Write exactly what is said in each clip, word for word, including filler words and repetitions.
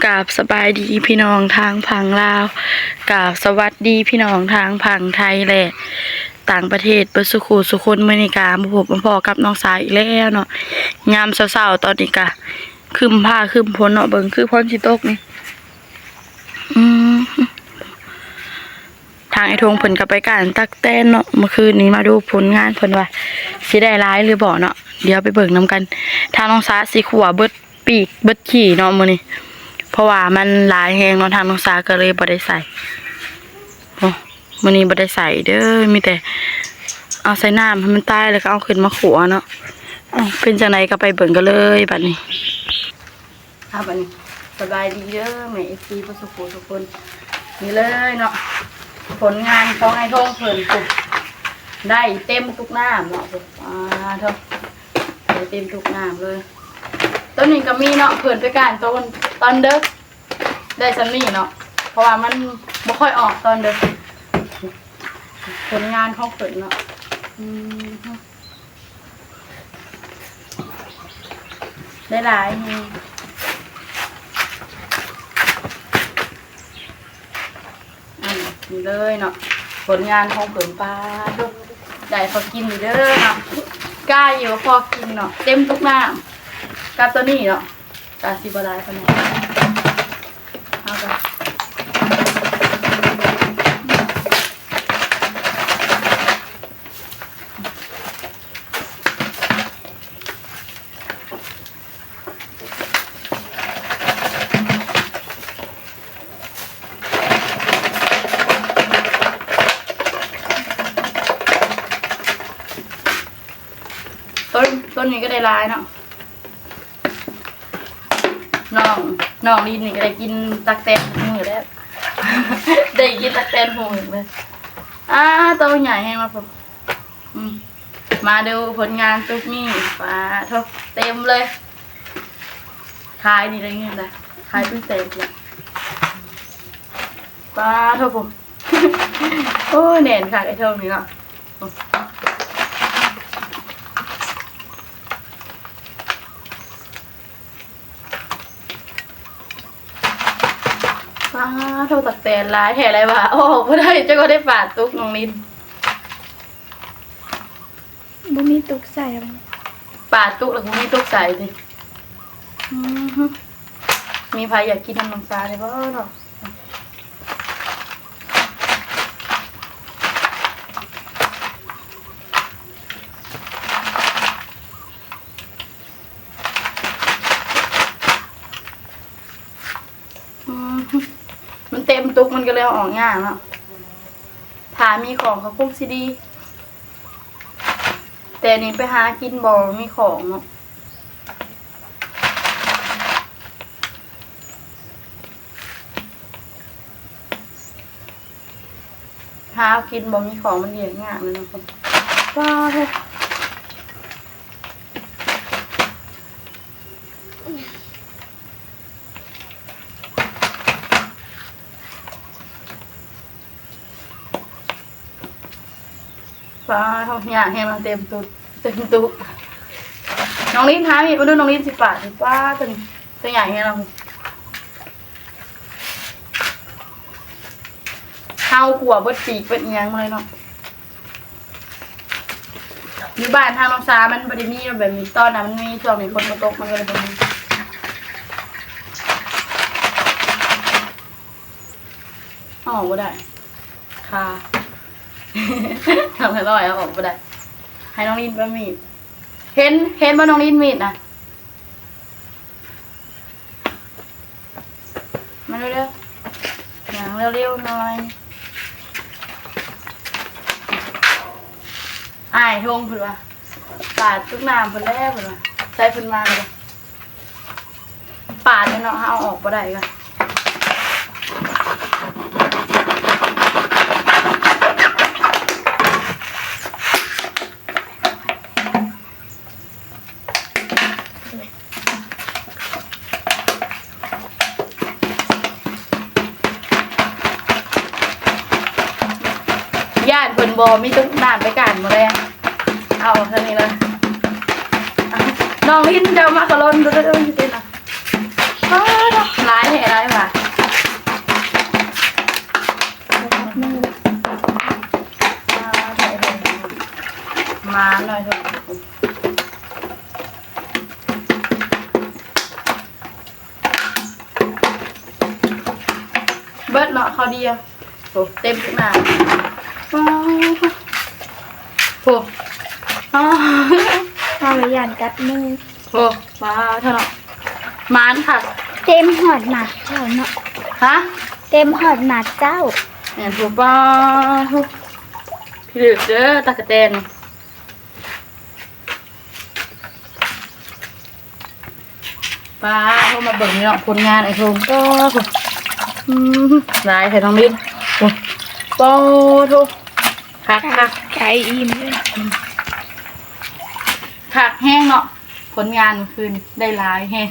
กราบสบายดีพี่น้องทางฝั่งลาว กราบสวัสดีพี่น้องทางฝั่งไทยและต่างประเทศเบิดสุขูสุคน มื้อนี้กะมาพบมาพ้อกับน้องสาวอีกแล้วเนาะ ยามเช้าๆ ตอนนี้กะครึ้มฟ้าครึ้มฝนเนาะ เบิ่งคือฝนสิตกนี่ อืม ทางไอ้ทงเพิ่นก็ไปก้านตั๊กแตนเนาะ เมื่อคืนนี้มาดูผลงานเพิ่นว่าสิได้หลายหรือบ่เนาะ เดี๋ยวไปเบิ่งนำกัน ทางน้องสาสิขั่วเบิดปีกเบิดขี้เนาะมื้อนี้ เพราะว่ามันหลายแฮงเนาะ ทางน้องสาก็เลยบ่ได้ใส่ โอ้ มื้อนี้บ่ได้ใส่เด้อ มีแต่เอาใส่น้ำให้มันตายแล้วก็เอาขึ้นมาขั่วเนาะ อ้าว เป็นจั่งใดก็ไปเบิ่งกันเลยบัดนี้ ครับ อันนี้สบายดีเด้อแม่เอฟซีผู้สุขทุกคน นี่เลยเนาะ ผลงานของไอ้ทงเพิ่น ได้เต็มทุกน้ำเนาะ อ่า เถอะ ได้เต็มทุกน้ำเลย ต้นนี้ก็มีเนาะ เพิ่นไปก้านตอน ตอนเดิก ได้ส่ำนี้เนาะ เพราะว่ามันบ่ค่อยออกตอนเดิก ผลงานของเพิ่นเนาะ อืม ได้หลายแฮง อันนี้เลยเนาะ ผลงานของเพิ่น ปาดโถ่ ได้พอกินอยู่เด้อเนาะ กล้าอยู่พอกินเนาะ เต็มทุกน้ำ กับตัวนี้เนาะ กะสิบ่หลายปานใด เอาก่อน ต้น ต้นนี้ก็ได้หลายเนาะ น้อง น้องลินนี่ก็ได้กินตั๊กแตนทุกมื้อแล้ว ได้กินตั๊กแตนทุกมื้อเลย อ้า โตใหญ่แฮงเนาะ อืม มาดูผลงานตุ๊กนี่ ปาดโถ่ เต็มเลย ขายนี่ได้เงินละ ขายเป็นแสนละ ปาดโถ่ โอ้ย แน่นคักไอ้ทงนี่เนาะ ปาดโถ่ ตั๊กแตนหลายแท้หลายวะ ออกบ่ได้ จักว่าได้ปาดตุ๊กน้องลิน บ่มีตุ๊กใส่อะ ปาดตุ๊กแล้วบ่มีตุ๊กใส่ติ อือฮึ มีไผอยากกินนำน้องสาได้บ่เนาะ อืม มันเต็มตุ๊กมันก็เลยเอาออกยากเนาะ ถ้ามีของก็คงสิดี แต่นี่ไปหากินบ่มีของเนาะ หากินบ่มีของมันเลี้ยงยากเลยเนาะ ว้าว ปาดโถ่ ยากแฮงเนาะ เต็มตุ๊ก เต็มตุ๊ก น้องลินหามีดมาดู น้องลินสิปาด ปาด ตัวนี้ ตัวใหญ่แฮงเนาะ เฮาขั่วเบิดปีกเบิดอิหยังมาเลยเนาะ อยู่บ้านทางน้องสามันบ่ได้มีแบบนี้ ตอนนั้นมันมี ช่วงนี้ฝนบ่ตกมันก็เลยบ่มี ออกบ่ได้ ค่ะ ทำให้ลอยเอาออกบ่ได้ ให้น้องลินไปมีด เห็น เห็นบ่น้องลินมีดน่ะ มาเร็วๆ ย่างเร็วๆหน่อย อ้ายทงเพิ่นว่า ปาดตุ๊กน้ำเพิ่นแล้วเพิ่นว่า ใส่เพิ่นมาเลย ปาดแล้วเนาะ เอาออกบ่ได้ก็ ย่านเพิ่นบ่มีตุ๊กน้ำไปก้านมื้อแลง เอาเท่านี้เลย น้องลินเจ้ามาขะลนเด้อ เด้อ เด้อ เด้อนะ อ้าว หลายแท้ เบิดเนาะ ข้าวเดียว โอ้ เต็มทุกหน้า ว้าว โอ้ อ้าว เอาเลยย่านกัดมือ โอ้ ว้าว เท่าเนาะ หมานค่ะ เต็มหอดหมากเจ้าเนาะ ฮะ เต็มหอดหมากเจ้า เนี่ย โอ้ ว้าว พี่เหลือเด้อ ตั๊กแตน ป้าด โทรมาเบิ่งนี่เนาะ ผลงานไอ้โทง ก็ อืม หลายแท้น้องลิน โอ้ โอ้โท คักคัก ใจอิ่มเลย คักแฮงเนาะ ผลงานเมื่อคืนได้หลายแฮง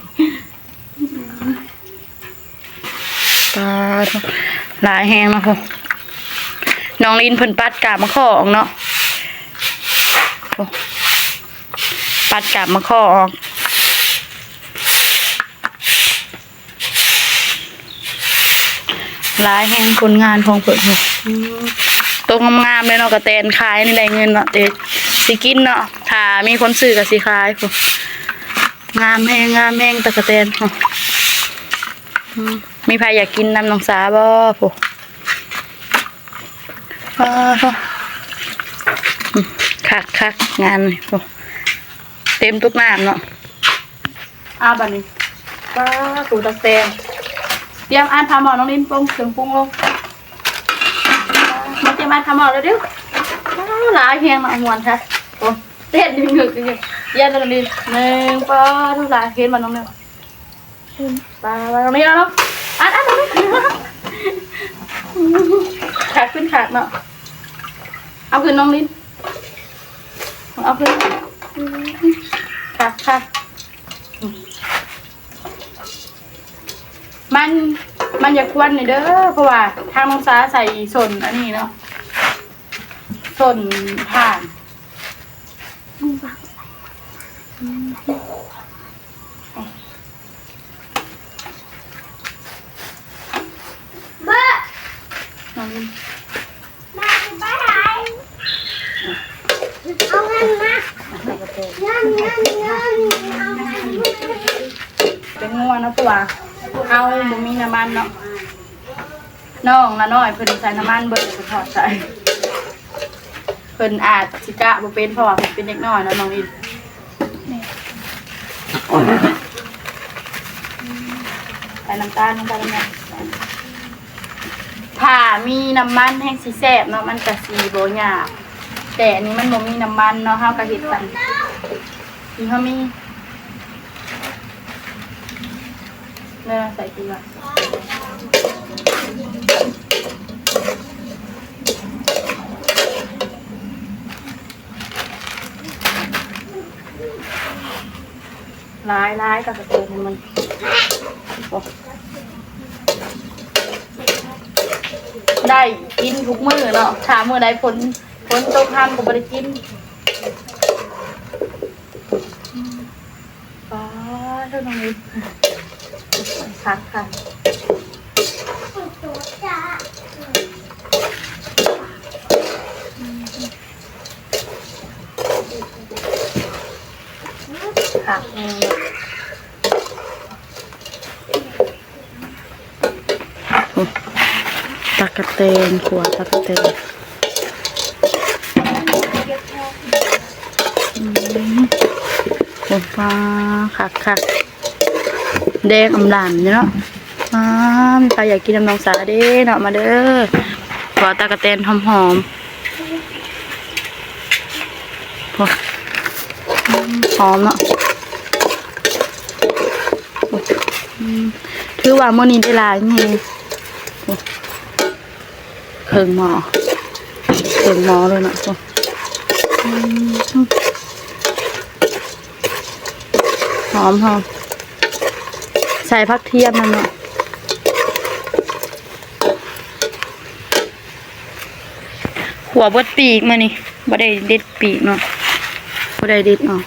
ปาด หลายแฮงเนาะ น้องลินเพิ่นปัดกาบมะข้อออกเนาะ ปัดกาบมะข้อออก หลายแฮงผลงานของเพิ่น อืม โตงามๆเลยเนาะ กะแตนขายนี่ได้เงินเนาะ แต่สิกินเนาะ ถ้ามีคนซื้อก็สิขายพุ้น งามแฮง งามแฮง ตั๊กแตนพุ้น อืม มีไผอยากกินนำน้องสาบ่พุ้น อ้าว อืม คักคัก งานนี่พุ้น เต็มทุกน้ำเนาะ อ้าว บัดนี้ ป้าด ตั๊กแตน เตรียมอันผ้าหม้อน้องลินปรุงเครื่องปรุงลง มาเตรียมอันผ้าหม้อแล้วเด้อ อ้าว หลายแฮงเนาะ ม่วนค่ะ โอ้ เต้นดึงหงึกดึงหงึก เยี่ยมเลยน้องลิน หนึ่ง ป้าด หลายแฮงมาน้องหนึ่ง ปลาไว้ตรงนี้แล้วเนาะ อัน อัน อัน ขาดขึ้นขาดเนาะ เอาขึ้นน้องลิน เอาขึ้น ขาดขาด มัน มันอย่าควันนี่เด้อ เพราะว่าทางน้องสาใส่ส้นอันนี้เนาะ ส้นผ่าน เป็นงัวเนาะ เพราะว่าเฮาบ่มีน้ำมันเนาะ น้องละน้อยเพิ่นใส่น้ำมันเบิด เพิ่นทอดใส่ เพิ่นอาจสิกะบ่เป็น เพราะว่าเพิ่นเป็นเด็กน้อยเนาะน้องอิน ใส่น้ำตาลลงไปแล้วเนี่ย ถ้ามีน้ำมันแฮงสิแซ่บเนาะ มันกะสิบ่ยาก แต่อันนี้มันบ่มีน้ำมันเนาะ เฮากะเฮ็ดตามที่เฮามี เด้อ ใส่เกลือ หลายๆ กับกระเทียมมัน ได้กินทุกมื้อเนาะ ถ้ามื้อใดฝน ฝนตกห้ำก็บ่ได้กิน ปาด เท่านั้นเอง คักค่ะ คักแฮง ตั๊กแตน ขัวตั๊กแตน อืม โอ้ ปาด คักคัก แดงอำลามอยู่เนาะ อ้า มีไผอยากกินนำน้องสาเด้เนาะ มาเด้อ ขัวตั๊กแตนหอมๆ โอ้ หอมเนาะ อืม ถือว่ามื้อนี้ได้หลายแฮง เคิ่งหม้อ เคิ่งหม้อเลยเนาะ อืม หอมหอม ใส่ผักเทียมนำเนาะ ขัวเบิดปีกมื้อนี้ บ่ได้เด็ดปีกเนาะ บ่ได้เด็ดออก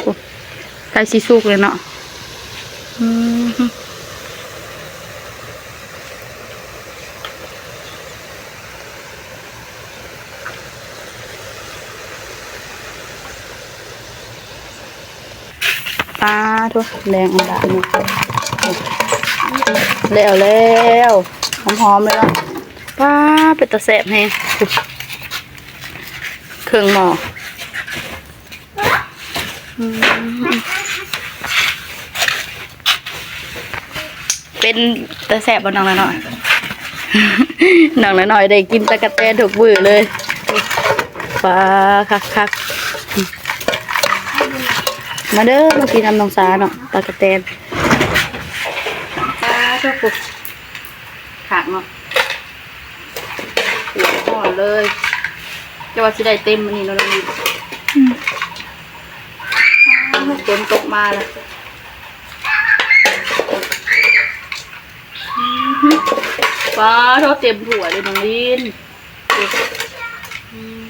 โอ้ ใกล้สิสุกเลยเนาะ อืม ปลาทุกแดงอันดานี่แล้วแล้วหอมๆเลยเนาะ ปลาเป็นตาแซ่บแฮง เครื่องหม้อ อืม เป็นตาแซ่บบ่น้องน้อยๆ น้องน้อยๆได้กินตะกะแตนทุกมื้อเลย ปลาคักๆ มาเด้อ มากินน้ำน้องสาเนาะ ตะกะแตน ปลาทุก คักเนาะ หัวห่อนเลย จะว่าสิได้เต็มอันนี้เนาะน้องลิน อืม อ้าว ฝนตกมาแล้ว อืม ปลาทอดเต็มถ้วยเลยน้องลิน อืม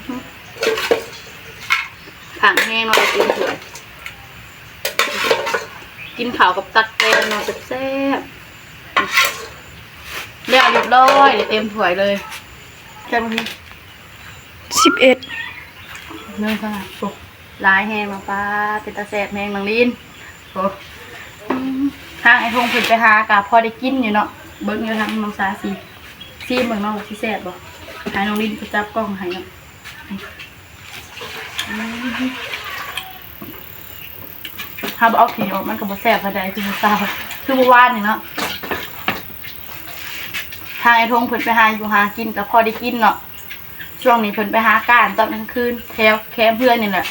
ผักแห้งเนาะ เต็มถ้วย กินข้าวกับตั๊กแตนเนาะ แซ่บๆ แล้วเรียบร้อยเลย เต็มถ้วยเลย แซ่บไหมพี่ สิบเอ็ด เนื้อขนาด โอ้ หลายแฮงเนาะ ปลาเป็นตาแซ่บแฮงน้องลิน โอ้ อืม ทางไอ้ทงเพิ่นไปหากะพอได้กินอยู่เนาะ เบิ่งอยู่ทางน้องสาสิ ซีมเบิ่งเนาะว่าสิแซ่บบ่ ให้น้องลินไปจับกล้องให้เนาะ อืม ถ้าบ่เอาขี้ออกมันก็บ่แซ่บปานใด คือมื้อเช้า คือมื้อวานนี่เนาะ ทางไอ้ทงเพิ่นไปหาอยู่หากินก็พอได้กินเนาะ ช่วงนี้เพิ่นไปหาก้านตอนกลางคืน แถวแคมเฮือนนี่แหละ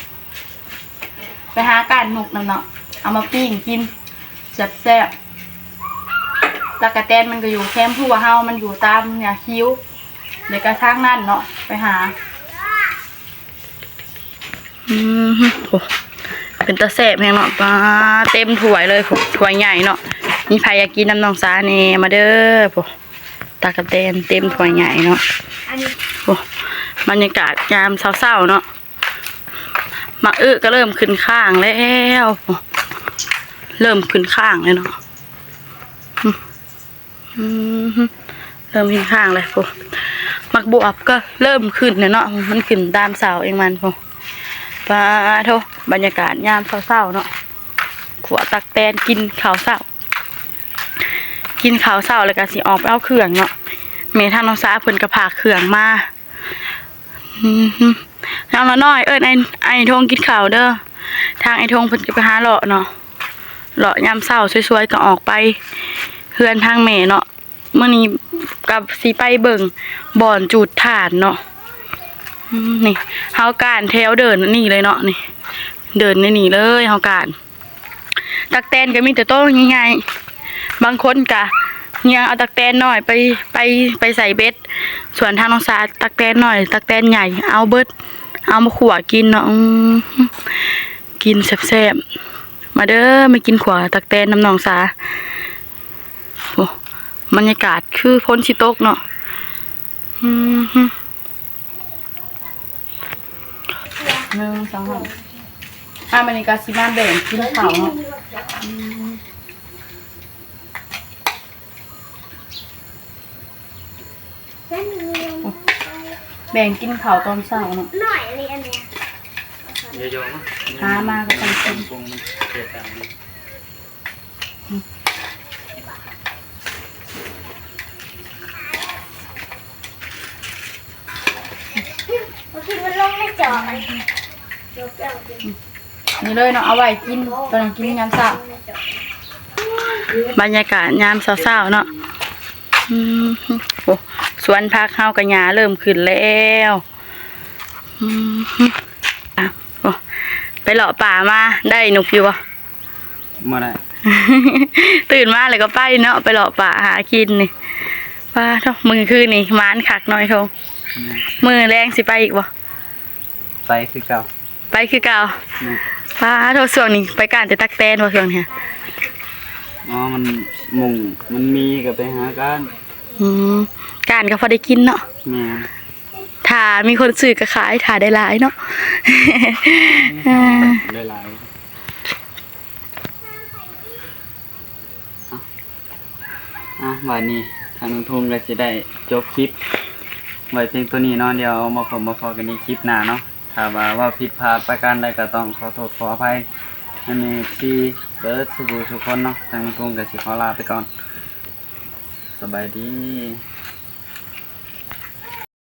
ไปหาก้านนกนำเนาะ เอามาปิ้งกิน แซ่บๆ ตั๊กแตนมันก็อยู่แคมหัวเฮา มันอยู่ตามหญ้าคิ้ว แล้วก็ทางนั้นเนาะ ไปหา อืม โอ้ เป็นตาแซ่บแฮงเนาะ ปลาเต็มถ้วยเลย โอ้ ถ้วยใหญ่เนาะ มีไผอยากกินน้ำน้องสาแหน่ มาเด้อ โอ้ ตะกะแตนเต็มถ้วยใหญ่เนาะ อันนี้ โอ้ บรรยากาศยามเช้าๆเนาะ หมากอึก็เริ่มขึ้นข้างแล้ว โอ้ เริ่มขึ้นข้างแล้วเนาะ อืม อืม เริ่มขึ้นข้างเลยพุ้น หมากบวบก็เริ่มขึ้นแล้วเนาะ มันขึ้นตามเสาเองมันพุ้น ปลาโท บรรยากาศยามเช้าๆเนาะ ขั่วตั๊กแตนกินข้าวเช้า กินข้าวเช้าแล้วก็สิออกไปเอาเครื่องเนาะ แม่ทางน้องสาเพิ่นก็พาเครื่องมา อืม น้องละน้อย เอิ้นไอ้ ไอ้ทงกินข้าวเด้อ ทางไอ้ทงเพิ่นก็ไปหาเลาะเนาะ เลาะยามเช้าสวยๆก็ออกไปเฮือนทางแม่เนาะ มื้อนี้ก็สิไปเบิ่งบ่อนจุดถ่านเนาะ อืม นี่ เฮาก้านแถวเดินนี่เลยเนาะ นี่ เดินในนี่เลย เฮาก้าน ตั๊กแตนก็มีแต่โตใหญ่ๆ บางคนก็เยียงเอาตั๊กแตนน้อยไป ไป ไปใส่เบ็ด ส่วนทางน้องสาตั๊กแตนน้อย ตั๊กแตนใหญ่ เอาเบิด เอามาขั่วกินเนาะ อืม กินแซ่บๆ มาเด้อ มากินขั่วตั๊กแตนนำน้องสา โอ้ บรรยากาศคือฝนสิตกเนาะ อืม หนึ่ง สอง สาม อ่ะ มื้อนี้ก็สิมาแบ่งกินข้าวเนาะ อืม แบ่งกินข้าวตอนเช้าเนาะ หน่อยเลยอันเนี้ย เยอะๆมั้ง หามาก็ต้องกิน ปรุงมันเผ็ดอ่ะ บางทีมันลงในจอมัน นี่เลยเนาะ เอาไว้กิน ตอนนั้นกินยามเช้า บรรยากาศยามเช้าๆเนาะ อืม โอ้ สวนผักเฮาก็หญ้าเริ่มขึ้นแล้ว อืม อ่ะ โอ้ ไปเลาะป่ามา ได้นกอยู่บ่ บ่ได้ ตื่นมาแล้วก็ไปเนาะ ไปเลาะป่าหากินนี่ ปลาโท มื้อคืนนี่หมานคักน้อยโท อืม มื้อแลงสิไปอีกบ่ ไปคือเก่า ไปคือเก่า อืม ปลาโท ช่วงนี้ไปก้านแต่ตั๊กแตนบ่ช่วงนี้ อ๋อ มันมุง มันมีก็ไปหาก้าน อืม ก้านก็พอได้กินเนาะ แม่น ถ้ามีคนซื้อก็ขาย ถ้าได้หลายเนาะ ได้หลาย อ่ะ อ่ะ วันนี้ทางน้องทุ่งก็สิได้จบคลิปไว้เพียงเท่านี้เนาะ เดี๋ยวมาพบมาพ้อกันในคลิปหน้าเนาะ ถ้าว่าเว้าผิดพลาดประการใดก็ต้องขอโทษขออภัย อันนี้ที่เบิร์ดสุบูสุคนเนาะ ทางลุงกรุงก็สิขอลาไปก่อน สบายดี